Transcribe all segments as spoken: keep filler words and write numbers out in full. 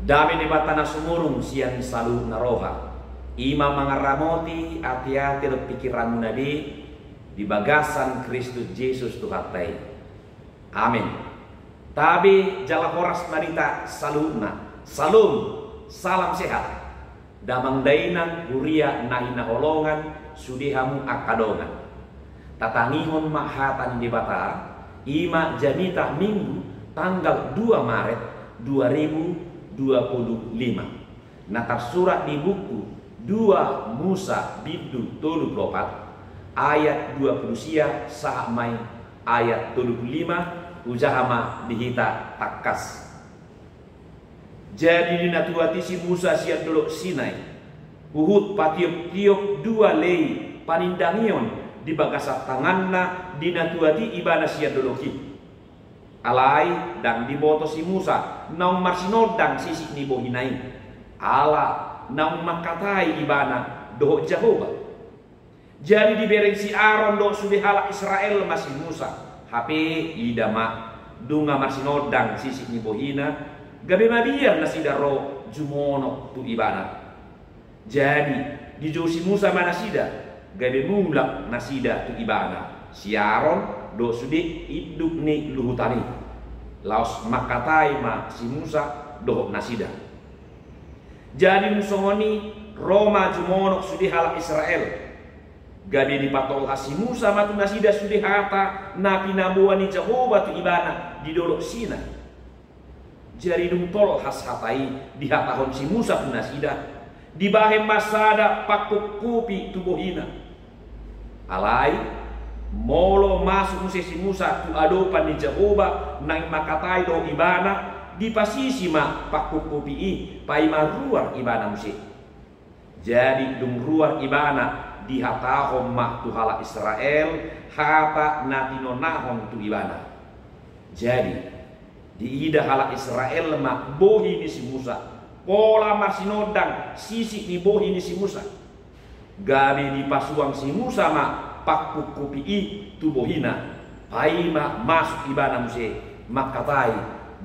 Dame ni Debata na sumurung sian saluhut na roha, i ma mangaramoti ateate dohot pingkiranmuna be di bagasan Kristus Jesus Tuhanta i. Amen. Tabe jala horas ma di hita saluhutna. Syalom, salam sehat. Damang dainang, huria na hinaholongan, sude hamu angka dongan. Tatangihon ma hata ni Debata, i ma jamita Minggu tanggal dua Maret dua ribu dua puluh lima. Na tarsurat di buku dua Musa bindu tolu pulu opat, ayat dua pulu sia sahat ma i ayat tolu pulu lima, hujaha ma di hita tangkas. Jadi dinatuati si Musa sian Dolok Sinai, huhut patioptiop dua lei panindangion di bagasan tanganna, dinatuati ibana sian dolok i. Alai ndang diboto si Musa naung marsinondang sisik ni bohina i, ala naung mangkatai ibana dohot Jahowa. Jadi dibereng si Aron dohot sude halak Israel ma si Musa, hape ida ma, nunga marsinondang sisik ni bohina, gabe mabiar nasida ro jumonok tu ibana. Jadi dijou si Musa ma nasida, gabe mulak nasida tu ibana, si Aron dohot sude induk ni luhutan i. Laos mangkatai ma si Musa dohot nasida. Jadi dung songon i ro ma jumonok sude halak Israel. Gabe dipatolhas si Musa ma tu nasida sude hata na pinaboa ni Jahowa tu ibana di Dolok Sinai. Jadi dung tolhas hata i dihatahon si Musa tu nasida, dibahen ma sada pangkupkupi tu bohina. Alai molo masuk muse si Musa tu adopan ni Jahowa naeng mangkatai dohot ibana, dipasisi ma pangkupkupi i, paima ruar ibana muse. Jadi dung ruar ibana, dihatahon ma tu halak Israel hata na tinonahon tu ibana. Jadi diida halak Israel ma bohi ni si Musa, pola marsinondang sisik ni bohi ni si Musa. Gabe dipasuang si Musa ma pangkupkupi i tu bohina, paima masuk ibana muse mangkatai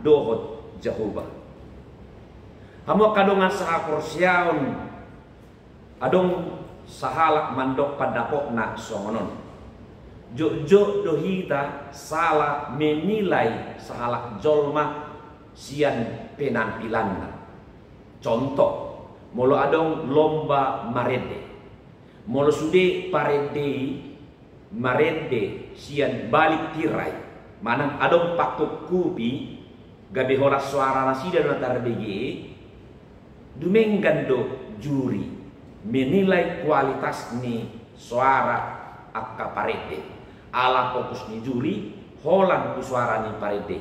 dohot Jahowa. Hamu angka dongan sahaporseaon, adong sahalak mandok pandapotna songon on. Jotjot do hita sala menilai sahalak jolma sian penampilanna. Contoh, molo adong lomba marende. Molo sude parende i marende sian balik tirai, manang adong pangkupkupi, gabe holan soara nasida do na tarbege, dumenggan do juri menilai kualitas ni soara angka parende. Ala fokus ni juri holan tu soara ni parende.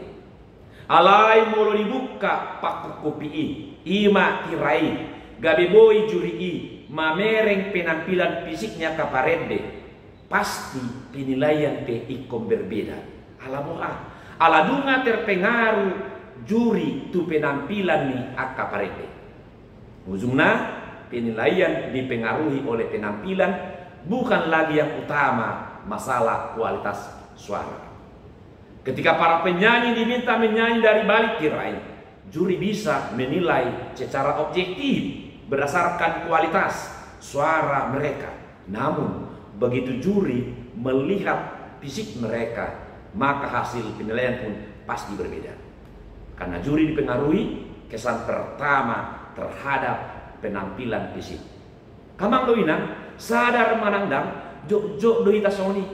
Alai molo dibuka pangkupkupi i, i ma tirai, gabe boi juri i mamereng penampilan fisik ni angka parende, pasti penilaian pe ingkon berbeda. Ala boha? Ala nunga terpengaruh juri tu penampilan ni angka parende. Ujungna, penilaian dipengaruhi oleh penampilan, bukan lagi yang utama masalah kualitas suara. Ketika para penyanyi diminta menyanyi dari balik tirai, juri bisa menilai secara objektif berdasarkan kualitas suara mereka. Namun, begitu juri melihat fisik mereka, maka hasil penilaian pun pasti berbeda. Karena juri dipengaruhi kesan pertama terhadap penampilan fisik. Amang dohot inang, sadar manang dang, jotjot do hita songon i.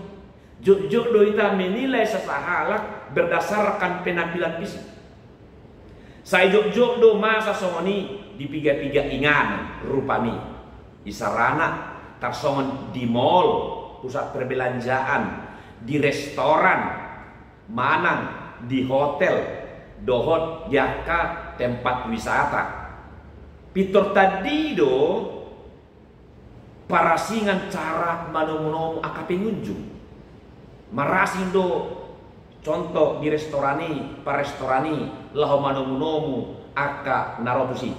Jotjot do hita menilai sasahalak berdasarkan penampilan fisik. Sai jotjot do masa songon i di piga-piga inganan rupani. Isarana tarsongon di mall, pusat perbelanjaan, di restoran, manang di hotel, dohot di angka tempat wisata. Pintor tandi do parasingan cara manomunomu angka pengunjung. Marasing do contoh di restoran i, parestoran i, laho manomunomu angka na ro tusi.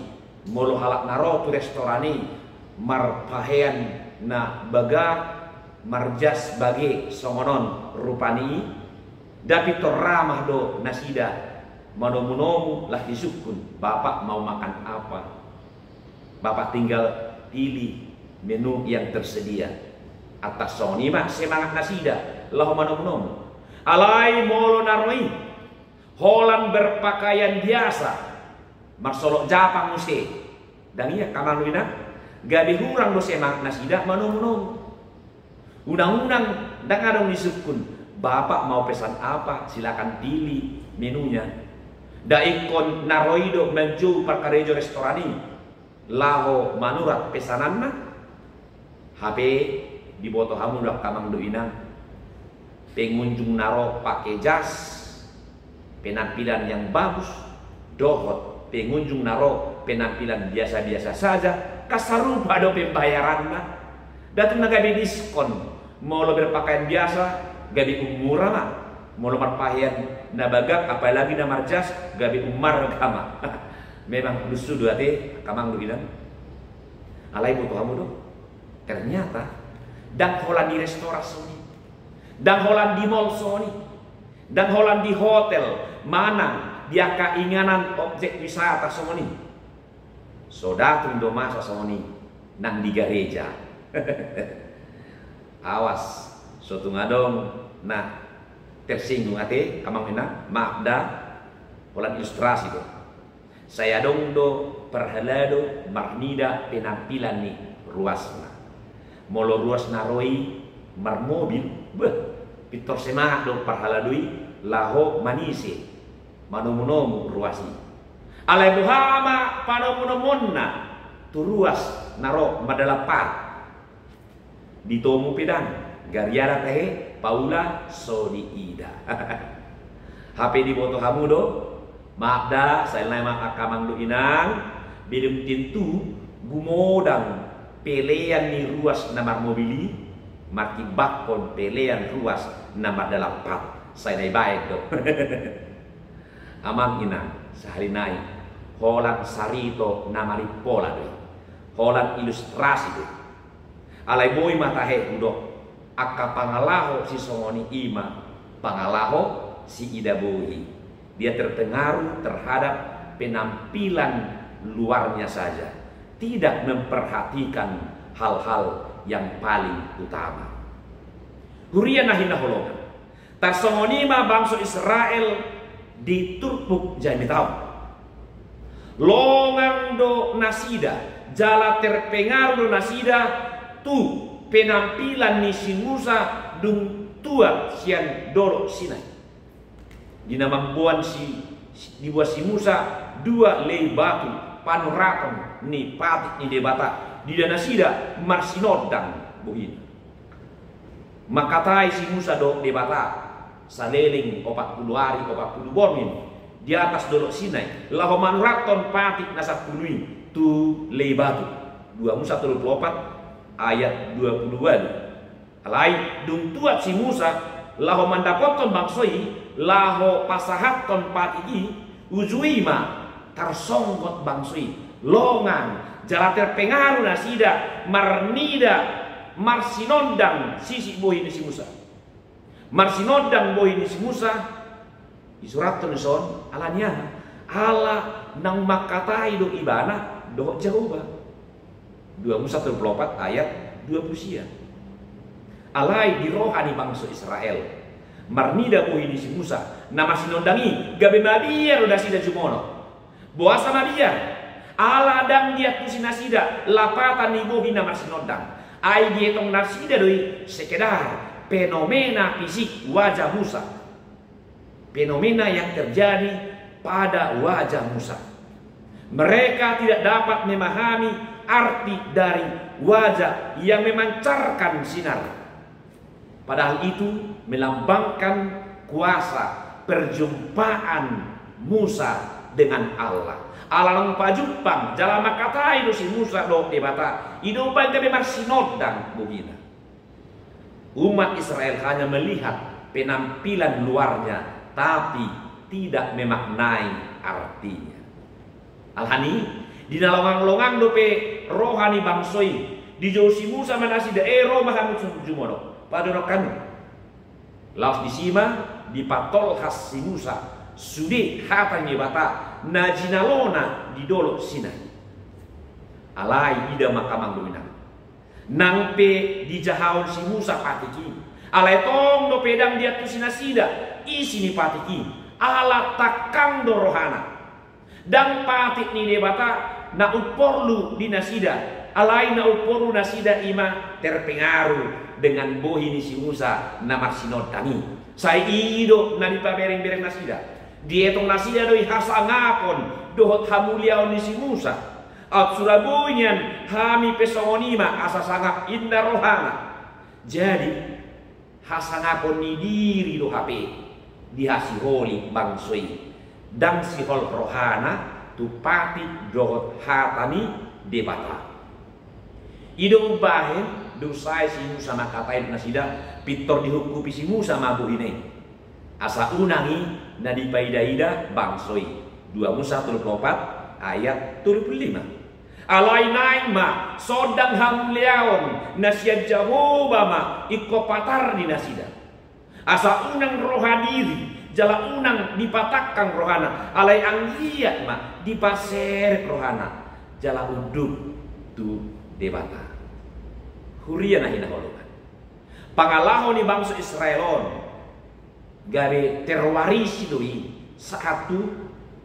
Molo halak na ro tu restoran i marpahean na bagak, marjas bage songon on rupani, dapot torramah do nasida Manomu-nomu laho disungkun, "Bapak mau makan apa?" Bapak tinggal pilih menu yang tersedia. Antar songon i ma semangat nasida laho manomu-nomu. Alai molo na ro i holan berpakaian biasa, marsolok japang muse, ndang i angka amang dohot inang, gabe hurang do semangat nasida manomu-nomu. Unang-unang ndang adong disungkun, "Bapak mau pesan apa? Silakan pilih menunya." Ndang ingkon na ro i do manjou parkarejo restoran i laho manurat pesananna. Hape diboto hamu do angka amang dohot inang, pengunjung na ro pake jas, penampilan yang bagus, dohot pengunjung na ro penampilan biasa-biasa saja, kan sarupa do pembayaranna. Ndang tung na gabe diskon. Molo berpakaian biasa, gabe ummura ma. Molo marpakaian na bagak, apalagi na marjas, gabe ummarga ma. Memang lucu do ate angka amang dohot inang. Alai boto hamu do, ternyata ndang holan di restoran songon i, ndang holan di mall songon i, ndang holan di hotel manang di angka inganan objek wisata songon i. So datung do masa songon i nang di gareja. Awas, so tung adong na tersinggung ate, amang inang, maaf da, holan ilustrasi do. Sai adong do parhalado marnida penampilan ni ruasna. Molo ruas na ro i marmobil, beh, pintor semangat do parhalado i laho manise, manomu-nomu ruas i. Alai boha ma panomu-nomuonna tu ruas na ro mardalan pat? Ditomu pe ndang, gariada tahe, paula so diida. Hape diboto hamu do, maaf da, sai nai ma angka amang dohot inang, belum tentu gumodang pelean ni ruas na marmobil i martimbangkon pelean ruas na mardalan pat, sai na dibaen do. Amang inang, sahali nai holan sarito na marimpola do i, holan ilustrasi do i. Alai boi ma tahe hudok, angka pangalaho sisongon i i ma pangalaho siida bohi. Dia terpengaruh terhadap penampilan luarnya saja, tidak memperhatikan hal-hal yang paling utama. Huria na hinaholongan, tarsongon i ma bangso Israel di turpuk jamita on. Longang do nasida, jala terpengaruh do nasida tu penampilan ni si Musa dung tuat sian Dolok Sinai. Di na mamboan si, diboan si Musa dua lei batu panuraton ni patik ni Debata, diida nasida marsinondang bohina. Mangkatai si Musa dohot Debata saleleng opat pulu ari opat pulu borngin di atas Dolok Sinai, laho manurathon patik na sampulu i tu lei batu. Dua Musa tolu pulu opat ayat dua pulu ualu. Alai dung tuat si Musa laho mandapothon bangso i, laho pasahathon patik i, uju i ma tarsonggot bangso i, longang, jala terpengaruh nasida marnida marsinondang sisik bohi ni si Musa. Marsinondang bohi ni si Musa, disurathon dison, ala ni aha? Ala naung mangkatai do ibana dohot Jahowa. Dua Musa tolu pulu opat ayat dua pulu sia. Alai di roha ni bangso Israel, marnida bohi ni si Musa na marsinondang i, gabe mabiar do nasida jumonok. Boasa mabiar? Ala ndang diantusi nasida lapatan ni bohi na marsinondang. Ai dietong nasida do i sekedar fenomena fisik wajah Musa. Fenomena yang terjadi pada wajah Musa. Mereka tidak dapat memahami arti dari wajah yang memancarkan sinar. Padahal itu melambangkan kuasa perjumpaan Musa dengan Allah. Ala naung pajumpang jala mangkatai do si Musa dohot Debata, i do umbahen gabe marsinondang bohina. Umat Israel hanya melihat penampilan luarnya, tapi tidak memaknai artinya. Alani, di na longang-longang dope roha ni bangso i, dijou si Musa ma nasida, "E, ro ma hamu jumonok, padonokhon hamu." Laos disi ma dipatolhas si Musa sude hata ni Debata na jinalona di dolok Sinai. Alai ida ma, amang dohot inang, nang pe dijahahon si Musa patik i, alai tong dope ndang diantusi nasida isi ni patik i, ala tangkang do rohana. Ndang patik ni Debata na umporlu di nasida, alai na umporlu nasida i ma terpengaruh dengan bohi ni si Musa na marsinondang i. Sai i do na dipabereng-bereng nasida. Dietong nasida do i hasangapon dohot hamuliaon ni si Musa. Aut sura boi nian hami pe songon i ma, asa sangap inna rohana. Jadi, hasangapon ni diri do hape dihasiholi bangso i, ndang sihol rohana tu patik dohot hata ni Debata. I do umbahen dung sae si Musa mangkatai nasida, pintor dihungkupi si Musa ma bohina i. Asa unang i na dipaida-ida bangso i. Dua Musa tolu pulu opat ayat tolu pulu lima. Alai naeng ma, sondang hamuliaon na sian Jahowa ma ingkon patar ni nasida. Asa unang roha diri, jala unang dipatangkang rohana, alai anggiat ma dipaserep rohana, jala unduk tu Debata. Huria na hinaholongan, pangalaho ni bangso Israel on gabe terwarisi do i sahat tu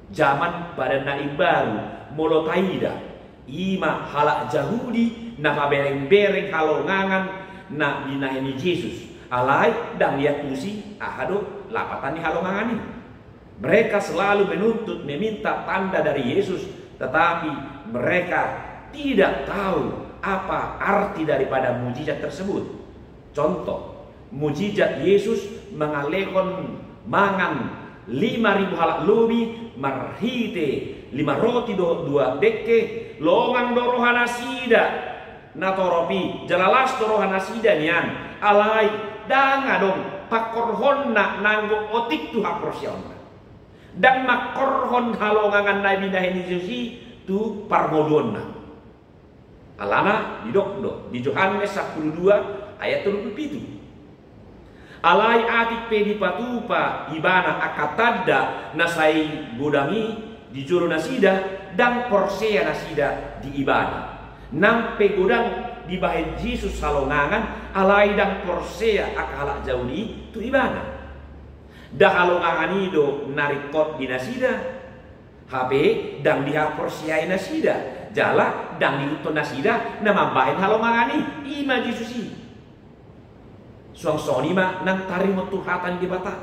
jaman Padan na Imbaru, molo taida, i ma halak Jahudi na pabereng-bereng halongangan na binahen ni Jesus, alai ndang diantusi aha do lapatan ni halongangan i. Mereka selalu menuntut, meminta tanda dari Yesus, tetapi mereka tidak tahu apa arti daripada mujizat tersebut. Contoh, mujizat Yesus mangalehon mangan lima ribu halak lobi marhite lima roti dohot dua dengke, longang do roha nasida na torop i, jala las do roha nasida nian, alai ndang adong pangkorhonna nanggo otik tu haporseaonna. Ndang mangkorhon halongangan na binahen ni Jesus i tu parngoluonna. Alana didok do di Johannes sampulu dua ayat tolu pulu pitu. Alai atik pe dipatupa ibana angka tanda na sai godang i di jolo nasida, ndang porsea nasida di ibana. Nang pe godang dibahen Jesus halongangan, alai ndang porsea angka halak Jahudi i tu ibana. Nda halongangan i do na ringkot di nasida, hape ndang dihaporseai nasida, jala ndang diihuthon nasida na mambahen halongangan i, i ma Jesus i. Suang songon i ma nang taringot tu hata ni Debata.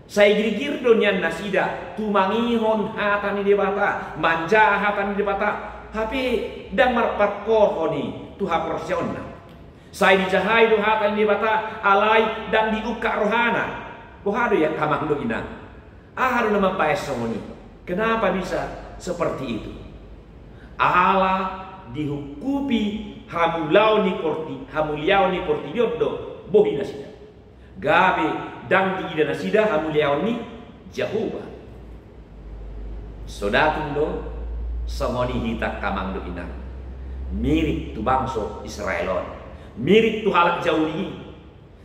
Sai girgir do nian nasida tumangihon hata ni Debata, manjaha hata ni Debata, hape ndang marpangkorhon i tu haporseaonna. Sai dijahai do hata ni Debata, alai ndang diungkap rohana. Boha do i, angka amang dohot inang? Aha do na mambahen songon i? Kenapa bisa seperti itu? Ala dihungkupi hamuliaon ni porti-, hamuliaon ni portibi on do bohi nasida. Gabe ndang diida nasida hamuliaon ni Jahowa. So datung do songon i hita, angka amang dohot inang, mirip tu bangso Israel on, mirip tu halak Jahudi i.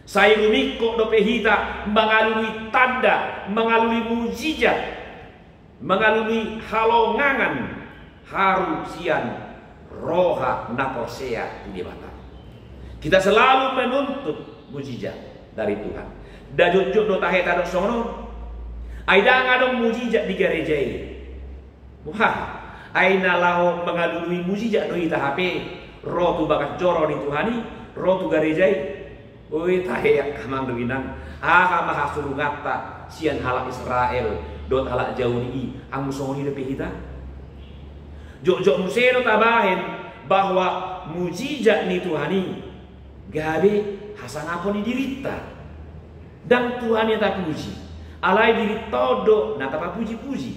Sai rumingkot dope hita mangalului tanda, mangalului mujizat, mangalului halongangan haru sian roha na porsea tu Debata. Kita selalu menuntut mujizat dari Tuhan. Nda jotjot do tahe tadok songon on. Ai ndang adong mujizat di gareja i. Wah, ai na laho mangalului mujizat do hita hape ro tu bagas joro ni Tuhan i, ro tu gareja i. Oi, tahe, angka amang dohot inang, aha ma hasurunganta sian halak Israel dohot halak Jahudi i, anggo songon i dope hita? Jotjot muse do tabahen bahwa mujizat ni Tuhan i gabe hasangapon ni dirinta. Ndang Tuhan i tapuji, alai dirinta on do na tapapuji-puji.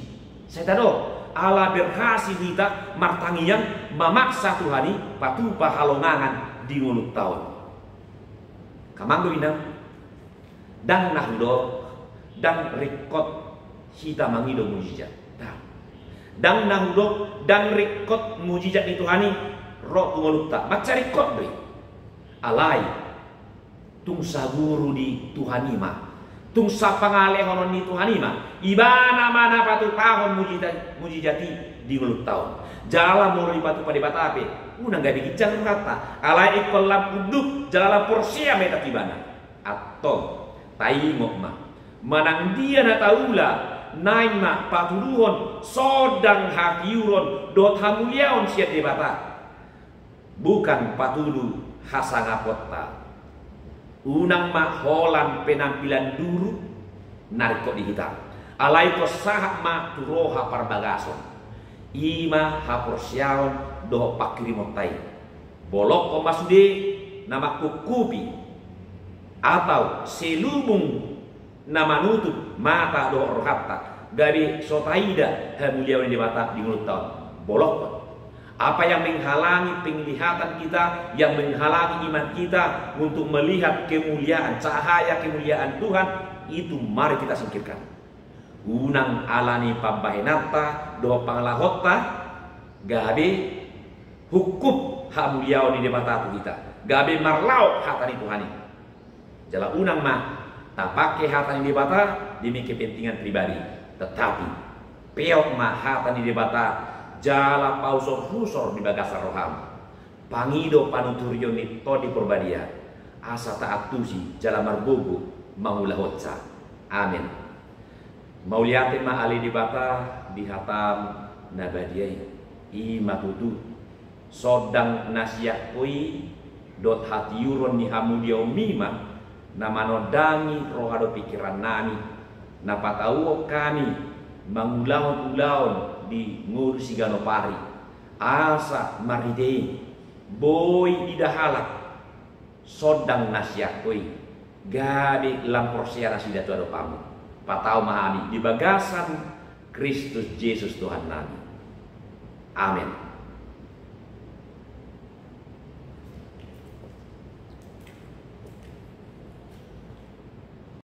Sai tadok, ala berhasil hita martangiang mamaksa Tuhan i patupa halongangan di ngolunta on. Angka amang dohot inang, ndang na hudok ndang ringkot hita mangido mujizat. Ndang. Ndang na hudok ndang ringkot mujizat ni Tuhan i ro tu ngolunta. Mansai ringkot do i. Alai tung saguru di Tuhan i ma Tung sapangalehonon ni Tuhan i ma, ibana ma na patupahon mujita-, mujizat i di ngolunta on. Jala molo dipatupa Debata pe, unang gabe ginjang rohanta, alai ingkon lam unduk jala lam porsea ma hita tu ibana. Antong, taingot ma, manang dia na taula, naeng ma patuduhon sondang hatiuron dohot hamuliaon sian Debata. Bukan patudu hasangaponta. Unang ma holan penampilan duru na ringkot di hita. Alai ingkon sahat ma tu roha parbagason. I ma haporseaon dohot panghirimonta i. Bolokkon ma sude na mangkukkupi atau selubung na manutup mata dohot rohanta, gabe so taida hamuliaon ni Debata di ngolunta on. Bolokkon. Apa yang menghalangi penglihatan kita, yang menghalangi iman kita untuk melihat kemuliaan, cahaya kemuliaan Tuhan, itu mari kita singkirkan. Unang alani pambahenanta dohot pangalahonta gabe hungkup hamuliaon ni Debata tu hita, gabe marlaok hata ni Tuhan i. Jala unang ma tapake hata ni Debata demi kepentingan pribadi, tetapi peop ma hata ni Debata jala pausor-usor di bagasan roham. Pangido panuturion ni Tondi Porbadia, asa taantusi jala margogo mangulahonsa. Amen. Mauliate ma ale Debata di hatam na badia i. I ma tutu, sondang na sian Ho i dohot hatiuron ni hamuliaonMi ma na manondangi roha dohot pingkirannami, na patauhon hami mangulahon ulaon di ngolu siganup ari, asa marhite i boi diida halak sondang na sian Ho i, gabe lam porsea nasida tu adopanMu. Patau ma hami di bagasan Kristus Jesus Tuhannami. Amen.